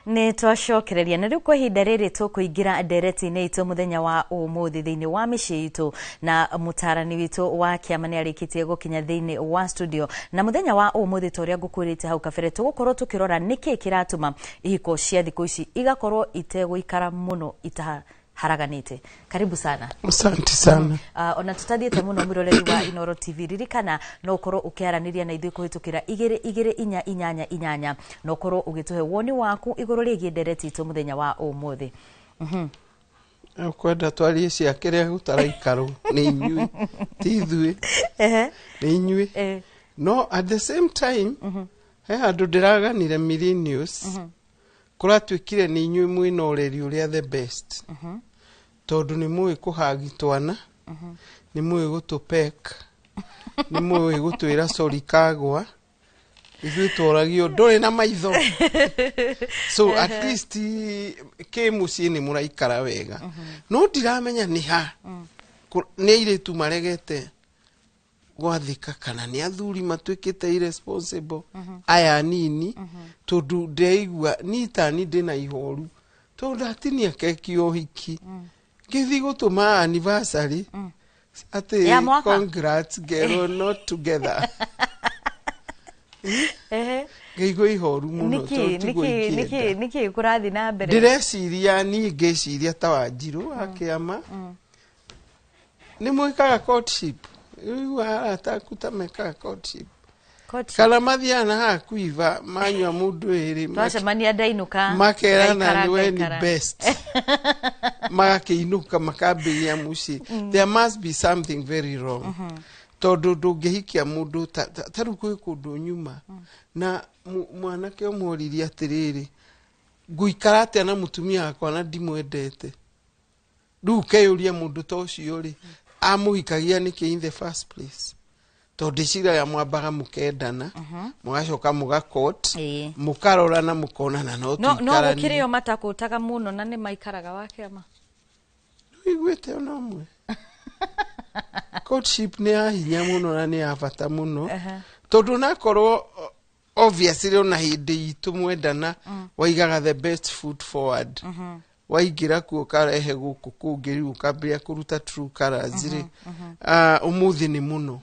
Nĩ twacokereria na rĩu kwa ihinda rĩrĩ tũkũingĩra ndereti-inĩ itũ mũthenya wa ũmũthĩ thĩinĩ wa mĩciĩ itũ, na mũtarani witũ wa kĩama nĩ arĩkĩtie gũkinya thĩinĩ wa studio. Na mũthenya wa ũmũthĩ, ta ũrĩa ngũkwĩrĩte hau kabere, tũgũkorwo tũkĩrora nĩkĩ kĩratũma ihiko cia thikũ ici igakorwo itegũikara mũno itaharaganĩte. Karibu sana. Asante sana. Ona tutathiĩte mũno, mwĩroreri wa Inoro TV, ririkana no ũkorwo ũkĩaranĩria na ithuĩ kũhĩtũkĩra 22488 na ũkorwo ũgĩtũhe woni waku igũrũ rĩgiĩ ndereti itũ mũthenya wa ũmũthĩ. Kwenda twarie cia kĩrĩa gũtaraikarwo nĩ inyuĩ, ti ithuĩ, nĩ inyuĩ. No at the same time he handũ ndĩraganire millennials kũratuĩkire nĩ inyuĩ mwĩna ũreri ũrĩa the best, tondũ nĩ mũĩ kũhagi twana, nĩ mũĩ gũtũpek, nĩ mũĩ gũtwĩra sorry kagwa. Ithuĩ tworagio ndũrĩ na maitho. So at least kĩ mũciĩ nĩ mũraikara wega, no ndiramenya nĩ ha nĩ airĩtu maregete gwathĩka kana nĩ athuri matuĩkĩte irresponsible aya nini, tondũ ndeigua ni tani ndĩna ihoru tondũ ndatinia keki ya ũhiki, ngĩthiĩ gũtũma anniversary atĩ Ya mwaka? Congrats, ngerwo not together. Ngĩigua ihoru mũno nĩkĩ tondũ tiguo nĩkĩ nĩkĩ ingĩenda. Nĩkĩ kũrathiĩ na mbere? Ndĩreciria, niĩ ngĩciria ta Wanjirũ wa kĩama, nĩ mwĩkaga courtship? Rĩu arata aku ta mekaga courtship? Courtship. Kana mathiaga na haha kuiva manyua mũndũ ĩrĩ Twacemania ndainũka. Makerana ngaikara, nĩ we nĩ ngaikara. best, magakĩinũka makambĩrĩria mũciĩ. There must be something very wrong, tondũ ndũngĩhikia mũndũ ta rĩu kwĩ kũndũ nyuma na mwanake ũmwe oririe atĩrĩrĩ, "Ngũikara atĩa na mũtumia wakwa na ndimwendete?" Rĩu ũkeyũria, mũndũ ta ũcio rĩ, amũhikagia nĩkĩ in the first place? Tondũ ndĩciragia mwambaga mũkendana, mũgacoka mũgakot, mũkarorana, mũkonana, no no no tũikaranie. Gũkĩrĩ o matakũtaga mũno na nĩ maikaraga, wa kĩama. Wĩiguĩte ona ũmwe? Courtship nĩ ya hinya mũno na nĩ ya bata mũno, tondũ nakorwo obviously ona hĩndĩ itũ mwendana waigaga the best foot forward, waingĩra kuo ũkarehe gũkũ kũngĩ, rĩu ũkambĩrĩria kũruta true colors rĩ. Ah, ũmũthĩ nĩ mũno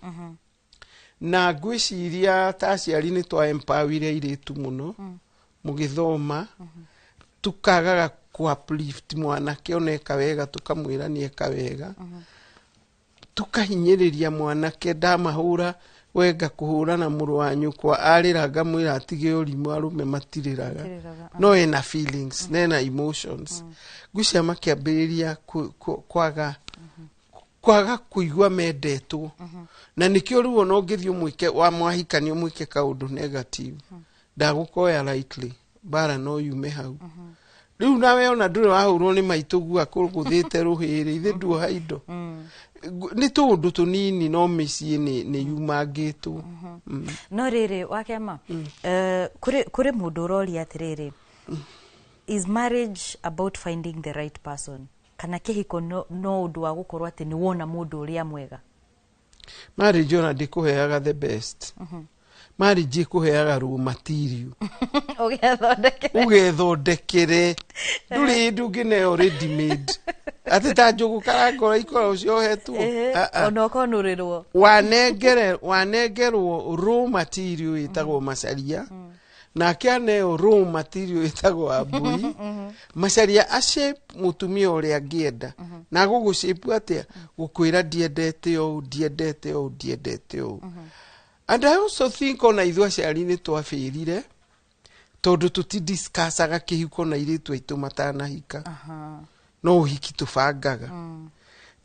na ngwĩciria ta aciari nĩ twa empowerire airĩtu mũno mũgĩthoma, tukagaga ku uplift mwanake ona eka wega, tukamwĩra nĩ eka wega, tukahinyĩrĩria mwanake. Ndamahũra wenga kũhũra na mũrũ wa nyũkwa arĩra, ngamwĩra atige ũrimũ, arũme matirĩraga. Matirĩraga. No ena feelings na ena emotions. Ngwĩciria makĩambĩrĩria kwaga kũigua mendetwo, na nĩkĩo rĩu ona ũngĩthiĩ ũmwĩke wa mwahikania ũmwĩke kaũndũ negative, ndagũkoya lightly, mbara no yume hau. Rĩu nawe ona ndũrĩ wahũrwo nĩ maitũ gua kũgũthĩte rũhĩrĩ ithe nduoha indo. Nĩ tũũndũ tũnini, no mĩciĩ nĩ yumangĩtwo. No rĩrĩ, wakĩama, kũrĩ mũndũ ũroria atĩrĩrĩ, is marriage about finding the right person, kana kĩhiko no ũndũ wa gũkorwo atĩ nĩ wona mũndũ ũrĩa mwega? Marriage ona ndĩkũheaga the best. Marriage ĩkũheaga raw material. Ũgethondekere. Ũgethondekere. Ndũrĩ hĩndĩ ũngĩneo ready made atĩ ta njũgũ karanga ikoragwo ciohetwo. Ah, ah. Ona ũkonũrĩrwo. Wanengerwo raw material ĩtagwo Macaria, nake aneo raw material ĩtagwo Ambui. Macaria ashape mũtumia ũrĩa angĩenda, na gũgũshape atĩa? Gũkwĩra ndiendete ũũ, ndiendete ũũ, ndiendete ũũ. And I also think ona ithuĩ aciari nĩ twabĩrire, tondũ tũtidiscussaga kĩhiko na airĩtu aitũ matanahika. No ũhiki tũbangaga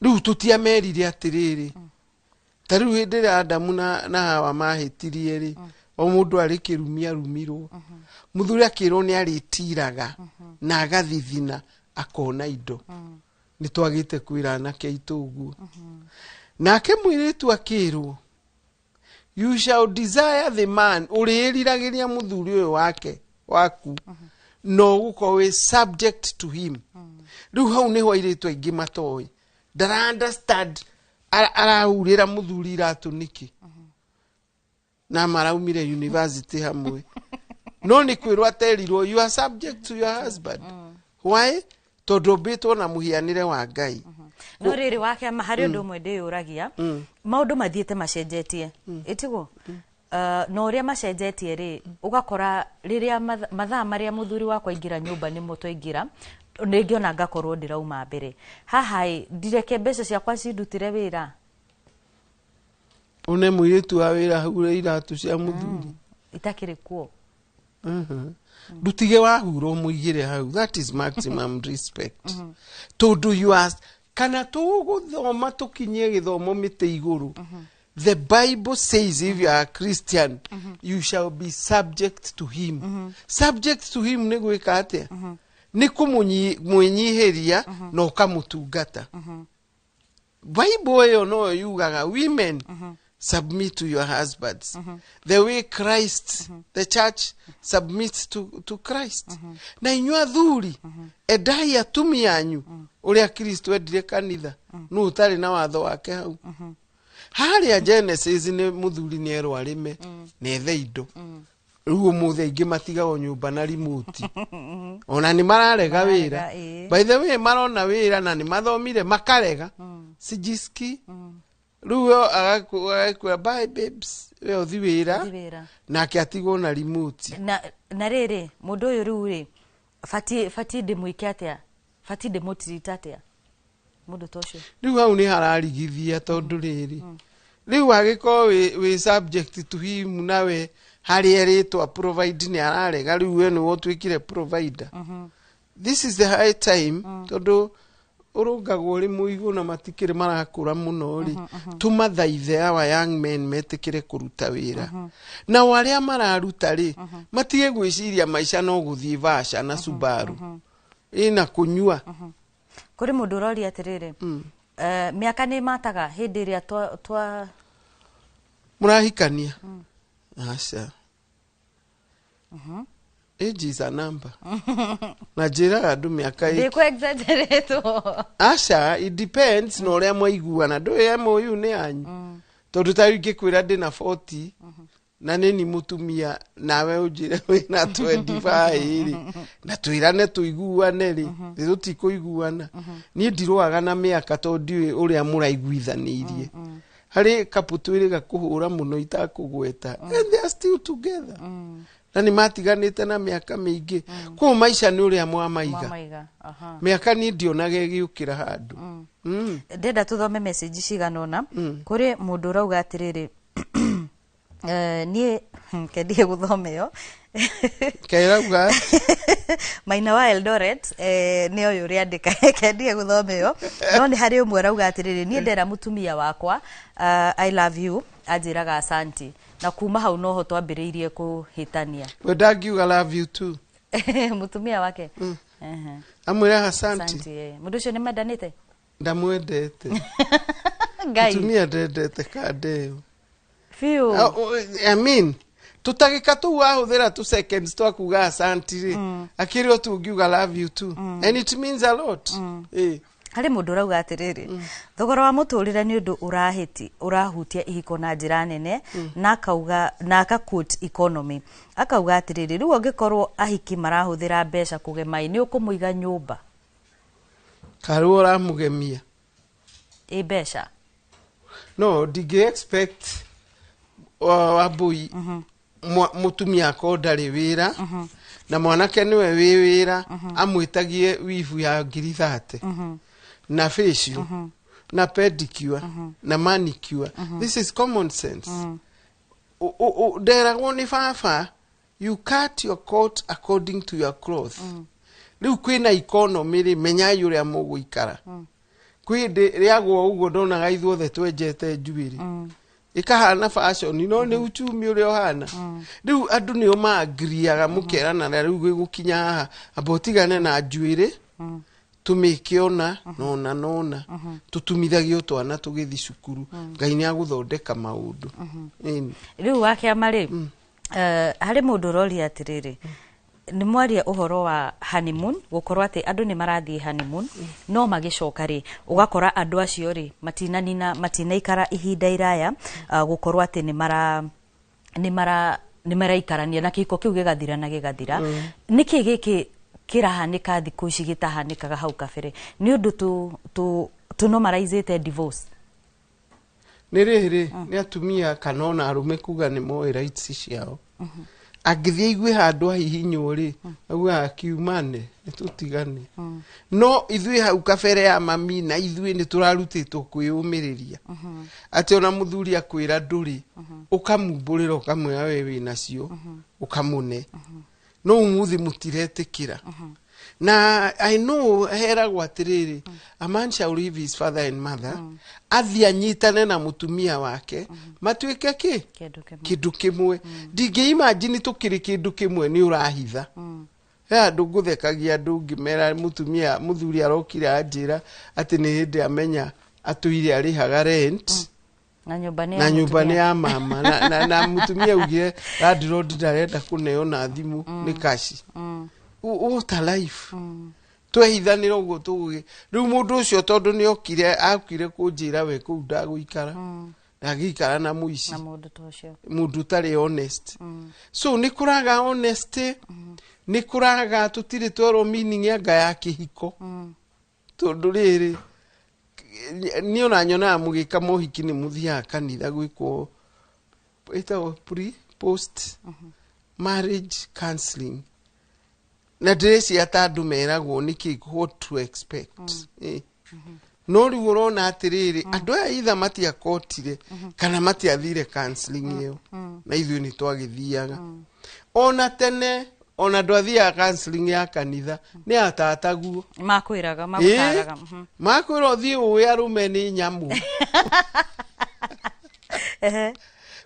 rĩu, tũtiamerire atĩrĩrĩ, ta rĩu hĩndĩ ĩrĩa Adamu na Hawa mahĩtirie rĩ, o mũndũ arĩ kĩrumi arumirwo. Mũthuri akĩrwo nĩ arĩtiraga na agathithina akona indo. Nĩ twagĩte kwĩra anake aitũ ũguo. Nake mũirĩtu akĩrwo, "You shall desire the man," ũrĩĩriragĩria mũthuri ũyũ wake waku, no ũgũkorwo wĩ subject to him. Rĩu hau nĩho airĩtu aingĩ matoĩ, ndara understand arahurĩra mũthuri iratũ nĩkĩ na maraumire university hamwe. No nĩ kwĩrwo aterirwo, you are subject to your husband. Why? Tondũ ũmbĩtwo na mũhianĩre wa Ngai. No rĩrĩ, wake harĩ ũndũ ũmwe ndĩyũragia. Maũndũ mathiĩte macenjetie, ĩtiguo? Na ũrĩa macenjetie rĩ, ũgakora rĩrĩa mathaa marĩa mũthuri wakwa aingĩra nyũmba nĩmo twaingĩra rĩngĩ, ona ngakorwo ndĩrauma mbere haha ĩ, ndireke mbeca ciakwa cindutĩre wĩra. Une mũirĩtu wa wĩra hure iratũ cia mũthuri? Itakĩrĩ kuo. Ndutige wahura mũigĩre hau. That is maximum respect, tondũ you are kana tũgũthoma tũkinyie gĩthomo mĩtĩ igũrũ. The Bible says if you are a Christian, you shall be subject to him. Subject to him nĩ gwĩka atĩa? Nĩ kũmwĩnyihĩria na ũkamũtungata. Bible ĩyo noyo yugaga, "Women, submit to your husbands the way Christ, the church submits to Christ." Na inyuĩ athuri, endai atumia anyu ũrĩa Kristo endire kanitha. Nũ ũtarĩ na watho wake hau? Harĩa Genesis nĩ mũthuri nĩ erwo arĩme na ethe indo. Rĩu ũmũthĩ aingĩ matigagwo nyũmba na remote, ona nĩ mararega wĩra. Mararega, ĩĩ. By the way, marona wĩra na nĩ mathomire makarega sijiski. Rĩu we agakwĩra, "Bye babes," we ũthi wĩra. Ũthi wĩra. Nake atigwo na remote. Na rĩrĩ, mũndũ ũyũ rĩu rĩ, batiĩ ndĩmwĩke atĩa? Batiĩ ndĩmũtirita atĩa mũndũ ta ũcio? Rĩu hau nĩ hararigithia, tondũ rĩrĩ, rĩu agĩkorwo wĩ subject to him, nawe harĩa erĩtwo provide nĩ ararega, rĩu we nĩwe ũtuĩkire provider. This is the high time, tondũ ũrũngagwo ũrĩ mũigũ na matikĩrĩ marakũra mũno rĩ, tũmathaithe our young men metĩkĩre kũruta wĩra. Nao arĩa mararuta rĩ, matige gwĩciria maica no gũthiĩ vaca na Subaru ĩna kũnyua. Kũrĩ mũndũ ũroria atĩrĩrĩ, mĩaka nĩ mataga hĩndĩ ĩrĩa twa Mũrahikania? Aca, age is a number, na njĩraga andũ mĩaka ndĩkũ exaggerate. Aca, it depends na ũrĩa mwaiguana. Ndũĩ MOU nĩ yanyu, tondũ ta rĩu ingĩkwĩra ndĩna 40 na nĩni mũtumia, nawe ũnjĩre wĩna 25 rĩ, na twĩrane tũiguane rĩ, nĩ tũtikũiguana. Niĩ ndirũaga na mĩaka, tondũ ndiũĩ ũrĩa mũraiguithanĩirie. Harĩ couple twĩrĩga kũhũra mũno itakũgweta, and they are still together, na nĩ matiganĩte na mĩaka mĩingĩ. Koguo maica nĩ ũrĩa mwamaiga. Mwamaiga, aha. Mĩaka niĩ ndionaga ĩgĩũkĩra handũ. Ndenda tũthome message cigana ũna. Kũrĩ mũndũ ũrauga atĩrĩrĩ, niĩ kendie gũthoma ĩyo. Kairauga? Maina wa Eldoret, nĩ ũyũ ũrĩandĩka, kendie gũthoma ĩyo. No nĩ harĩ ũmwe ũrauga atĩrĩrĩ, niĩ ndera mũtumia wakwa, "I love you," anjĩraga asanti, na kuma hau noho twambĩrĩirie kũhĩtania. We ndangiuga "Love you too"? Mũtumia wake. Ehe. Amwĩra asanti. Asanti, eh. Mũndũ ũcio nĩ mendanĩte? Ndamwendete. Ngai. Mũtumia ndendete kanda ĩyo. Biũ. I mean, tũtagĩka tũu wahũthĩra tu seconds twa kuga asanti rĩ, akĩrĩ o tungiuga "Love you too," and it means a lot. Eh. Harĩ mũndũ ũrauga atĩrĩrĩ, thogora wa mũtũrĩre nĩ ũndũ ũrahĩti ũrahutia ihiko na njĩra nene, na akauga na aka quote economy, akauga atĩrĩrĩ, rĩu angĩkorwo ahiki marahũthĩra mbeca kũgema ĩ, nĩ ũkũmũiga nyũmba? Karũ ũramũgemia. Ĩ mbeca. No ndingĩ expect Wambui mũtumia akorwo ndarĩ wĩra na mwanake nĩwe wĩ wĩra, amwĩtagie wibu ya 30,000 na facial na pedicure na manicure. This is common sense. Nderagwo nĩ baba, "You cut your coat according to your cloth." Rĩu kwĩna economy rĩ, menyai ũrĩa mũgũikara. Kwĩ hĩndĩ rĩagwo ũguo ndonaga ithuothe twenjete njuĩrĩ ĩkahana fashion, no nĩ uchumi ũrĩa ũhana rĩu. Andũ nĩo maangiriaga mũkerana, na rĩu gĩgũkinya haha, amba ũtigane na njuĩrĩ, tũmĩke ona nona nona, tũtumithagio twana tũgĩthi cukuru. Ngai nĩ agũthondeka maũndũ. Ĩni. Rĩu wa kĩama rĩ, harĩ mũndũ ũroria atĩrĩrĩ, nĩ mwaria ũhoro wa honeymoon, gũkorwo atĩ andũ nĩ marathiĩ honeymoon, no magĩcoka rĩ, ũgakora andũ acio rĩ matinanina, matinaikara ihinda iraya, gũkorwo atĩ nĩ mara Nĩ maraikarania na kĩhiko kĩu gĩgathira na gĩgathira. Nĩkĩ gĩkĩ kĩrahanĩka thikũ ici gĩtahanĩkaga hau kabere? Nĩ ũndũ tũnormalizĩte divorce? Nĩ rĩrĩ, nĩ atumia kana ona arũme kuga nĩ moĩ rights ciao. Angĩthiĩ aigue handũ ahihinywo rĩ, augaga kiumane, nĩ tũtigane. No ithuĩ hau kabere ya mami na ithuĩ nĩ tũrarutĩtwo kwĩyũmĩrĩria, atĩ ona mũthuri akwĩra ndũrĩ, ũkamumbũrĩra, ũkamwĩra we wĩnacio, ũkamũne. No umuthi mũtiretĩkĩra. Na I know heragwo atĩrĩrĩ, a man shall leave his father and mother, athiĩ anyitane na mũtumia wake, matuĩke kĩ? Kĩndũ kĩmwe. Kĩndũ kĩmwe. Ndingĩ imagine tũkĩrĩ kĩndũ kĩmwe nĩ ũrahitha. He andũ ngũthekagia andũ ngĩmera mũtumia, mũthuri arokire anjĩra atĩ nĩ hĩndĩ amenya atũire arĩhaga rent na nyũmba nĩ na ya nyũmba nĩ mũtumia. Ya mama na mũtumia augire landlord ndarenda kũneo na thimũ nĩ kaci. What a life! Twehithanĩra ũguo tũgũgĩ rĩu mũndũ ũcio, tondũ nĩ okire akire kũnjĩra we kũu ndagũikara, ndangĩikara na mũici. Na mũndũ ta ũcio. Mũndũ ũtarĩ honest. So nĩ kũraga honesty, nĩ kũraga tũtirĩ twerwo meaning ya nga ya kĩhiko, tondũ rĩrĩ, niĩ ona nyonaga mũgĩka mohiki nĩ mũthiaga kanitha gwĩkwo ĩtagwo pre post marriage counseling, na ndĩreciria ta andũ meragwo nĩkĩ, what to expect. No rĩu ũrona atĩrĩrĩ, andũ aya itha matiakotire kana matiathire counseling ĩyo, na ithuĩ nĩ twagĩthiaga ona tene. Ona ndwathiaga counseling ya kanitha, nĩ atataguo. Makwĩraga, magũtaraga. Makwĩra ũthiĩ ũĩ arũme nĩ nyamũ.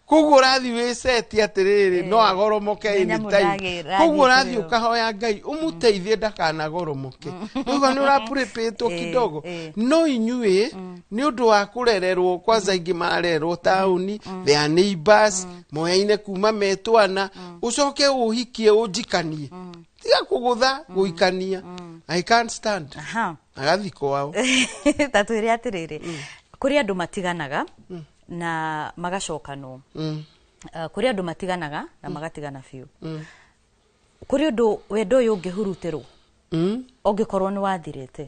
Koguo ũrathiĩ wĩceti atĩrĩrĩ, no agoromoke Nĩ nyamũ. Anytime. Koguo ũrathiĩ Rathiĩ ũkahoya Ngai ũmũteithie ndakanagoromoke. Rĩu nĩ ũrapurĩpĩtwo kidogo. No inyuĩ nĩ ũndũ wa kũrererwo kwanza, ingĩ marererwo taũni, their neighbors moyaine kuma metwana, ũcoke ũhikie ũnjikanie, tiga kũgũtha gũikania, I can't stand. Agathiĩ kwao. Ta twĩre atĩrĩrĩ, kũrĩ andũ matiganaga na magacokanwo. Kũrĩ andũ matiganaga na magatigana biũ. Kũrĩ ũndũ wendo ũyũ ũngĩhurutĩrwo ũngĩkorwo nĩ wathirĩte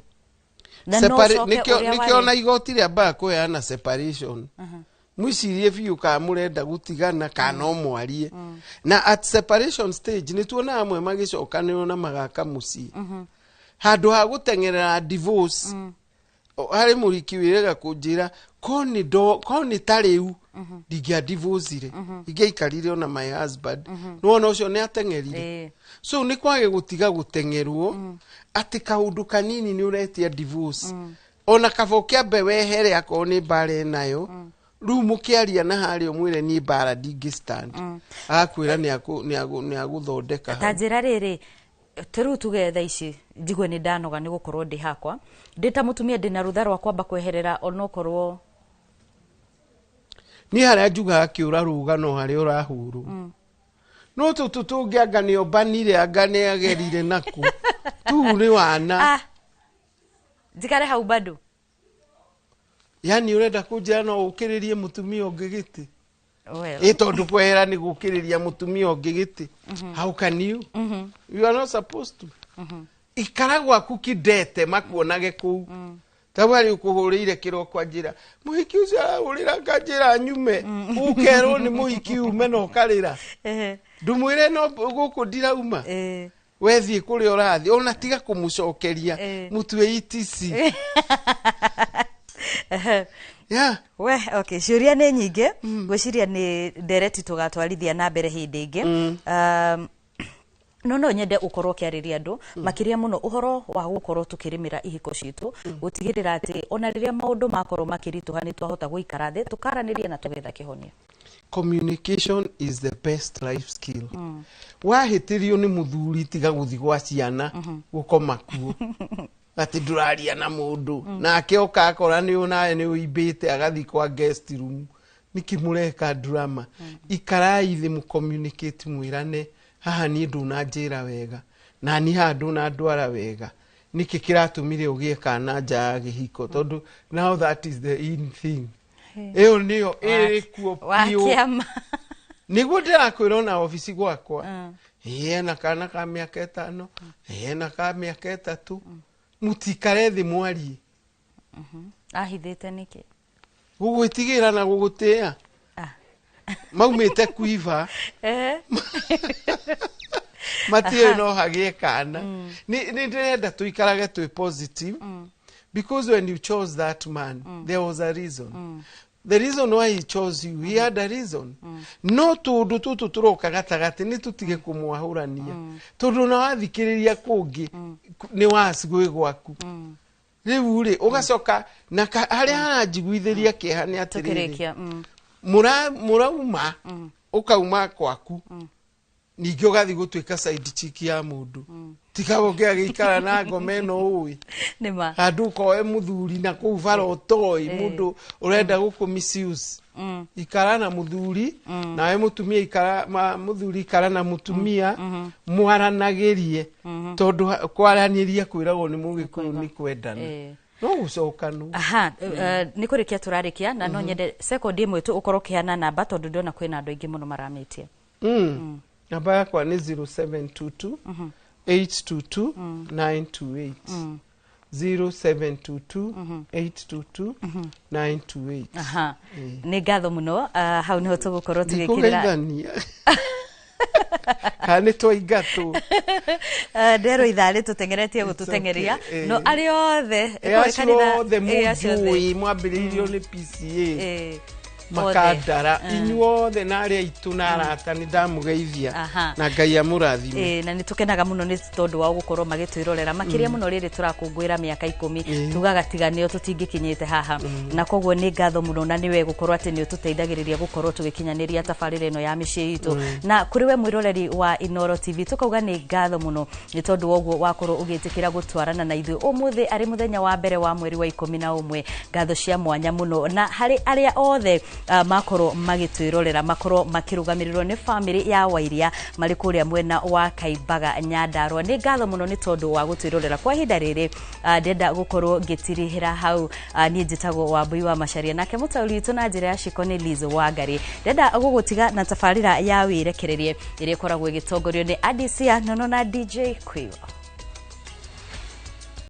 na no ũcoke ũrĩa Nĩkĩo warĩ. Ona igoti rĩambaga kũheana separation, mwicirie biũ kana mũrenda gũtigana kana no mwarie. Na at separation stage nĩ tuonaga amwe magĩcokanĩrwo na magaka mũciĩ handũ ha gũteng'erera divorce. Harĩ mũhiki wĩrega kũnjĩra ko nĩ ta rĩu ndingĩa divorcire, ingĩaikarire ona my husband. Nĩwona ũcio nĩ ateng'erire. So nĩ kwage gũtiga gũteng'erwo atĩ kaũndũ kanini nĩ ũretia divorce. Ona kaba ũkĩambe wehere akorwo nĩ mbara ĩnayo. Rĩu mũkĩaria na harĩa ũmwĩre niĩ mbara ndingĩ stand, agakwĩra nĩ agũthondeka Ta hau. Njĩra rĩrĩ, ta rĩu tuge thaa ici njigue nĩ ndanoga nĩ gũkorwo ndĩ hakwa ndĩ ta mũtumia, ndĩ na rũtha rwa kwamba kweherera onokorwo Niĩ harĩa njugaga kĩũra rũgano harĩa ũrahũrwo, no tũtũ tũngĩ anga nĩ ombanire, anga nĩ agerire naku tu nĩ wana. Ah, njikare hau bado. Yani ũrenda kũnjĩra no ũkĩrĩrie mũtumia ũngĩ gĩtĩ? Well. Ĩ tondũ kwehera nĩ gũkĩrĩria mũtumia ũngĩ gĩtĩ, how can you? You are not supposed to. Ikara gwaku kidete makuonage kũu. Tau harĩ ũkũhũrĩire kĩroko anjĩra mũhiki ũcio arahũrĩra kanjĩra nyume, ũkerwo nĩ mũhiki ume na ũkarĩra. Ndũmwĩre no gũkũ ndirauma. Wethiĩ kũrĩa ũrathiĩ, ona tiga kũmũcokeria. Mũtue etc. Yeah. We, okay, ciũria nĩ nyingĩ, ngwĩciria nĩ ndereti tũgatwarithia na mbere hĩndĩ ĩngĩ. No nyende ũkorwo ũkĩarĩria andũ makĩria mũno ũhoro wa gũkorwo tũkĩrĩmĩra ihiko citũ, gũtigĩrĩra atĩ ona rĩrĩa maũndũ makorwo makĩritũha nĩ twahota gũikara thĩ tũkaranĩria na tũgetha kĩhonia. Communication is the best life skill. Wahĩtĩrio nĩ mũthuri, tiga gũthi gwa ciana gũkoma kuo atĩ ndũraria na mũndũ nake oka akora nĩ nawe nĩ ũimbĩte agathiĩ kwa guest room. Nĩkĩ mũreka drama? Ikarai thĩ mũcommunicate, mwĩrane haha niĩ ndũnanjĩra wega na niĩ haha ndũnandwara wega, nĩkĩ kĩratũmire ũgĩe kana nja ya gĩhiko? Tondũ now that is the in thing, ĩyo nĩyo ĩrĩ kuo wa biũ. Kĩama. Nĩguo ndĩrakwĩra ona obici gwakwa ena kana ka mĩaka 5, ena ka mĩaka 3, mũtikare thĩ mwarie. Ahithĩte nĩkĩ? Gũgwĩtigĩra na gũgũtĩa. Maumĩte kuiva. Matiũĩ no hagĩe kana. Nĩ ndĩrenda tũikarage twĩ positive, because when you chose that man, there was a reason. The reason why he chose you, he had a reason. No tũndũ tũtũ tũroka gatagatĩ nĩ tũtige kũmwahũrania, tondũ na wathikĩrĩria kũngĩ nĩ wacigwĩ gwaku. Rĩu rĩ ũgacoka na harĩa haranjiguithĩria kĩeha nĩ atĩrĩrĩ, mũrauma ũkauma kwaku, ningĩ ũgathiĩ gũtuĩka side chick ya mũndũ. Tiga ũngĩ agĩikara na ngoma ĩno ũĩ. Handũ ũkoe mũthuri na kũu bara ũtoĩ, mũndũ ũrenda gũkũ misuse. Ikara na mũthuri, nawe mũtumia ikara, mũthuri ikara na mũtumia, mwaranagĩrie, tondũ kwaranĩria kwĩragwo nĩ Mũgĩkũyũ nĩ kwendana. No gũcokanwo. Aha, nĩ kũrĩkia tũrarĩkia, na no nyende sekondi ĩmwe tu ũkorwo ũkĩheana namba, tondũ ndĩrona kwĩna andũ aingĩ mũno maramĩtia. Namba yakwa nĩ 0722 822 928. 0722 822 928. Aha. Nĩ ngatho mũno, hau nĩho tũgũkorwo tũgĩkĩrĩra. Ndikũgeithania. Kana nĩ twaingatwo. Nderwo ithaa rĩtũteng'eretie gũtũteng'eria. No arĩa othe, acio othe mũnjũĩ mwambĩrĩirio nĩ PCA. Makandara inyuothe na arĩa aitũ na arata nĩ ndamũgeithia na Ngai amũrathime. Na nĩ tũkenaga mũno nĩ tondũ wao gũkorwo magĩtwĩrorera makĩria mũno rĩrĩ tũrakũngũĩra mĩaka 10, tugaga tiga nĩo tũtingĩkinyĩte haha, na koguo nĩ ngatho mũno na nĩwe gũkorwo atĩ nĩ ũtũteithagĩrĩria gũkorwo tũgĩkinyanĩria tabarĩra ĩno ya mĩciĩ itũ. Na kũrĩ we mwĩroreri wa Inooro TV tũkauga nĩ ngatho mũno nĩ tondũ wa ũguo wakorwo ũgĩtĩkĩra gũtwarana na ithuĩ ũmũthĩ arĩ mũthenya wa mbere wa mweri wa 11. Ngatho cia mwanya mũno na harĩ arĩa othe makorwo magĩtwĩrorera, makorwo makĩrũgamĩrĩrwo nĩ family ya Wairia marĩ kũrĩa mwena wa Kaimbaga Nyandarua. Nĩ ngatho mũno nĩ tondũ wa gũtwĩrorera kwa ihinda rĩrĩ. Ndĩrenda gũkorwo ngĩtirihĩra hau. Niĩ njĩtagwo Wambui wa Macharia, nake mũtaũri witũ na njĩra ya ciko nĩ Liz Wangari. Ndĩrenda gũgũtiga na tabarĩra ya wĩrekererie ĩrĩa ĩkoragwo ĩgĩtongorio nĩ Adisia Nono na DJ Quiwa.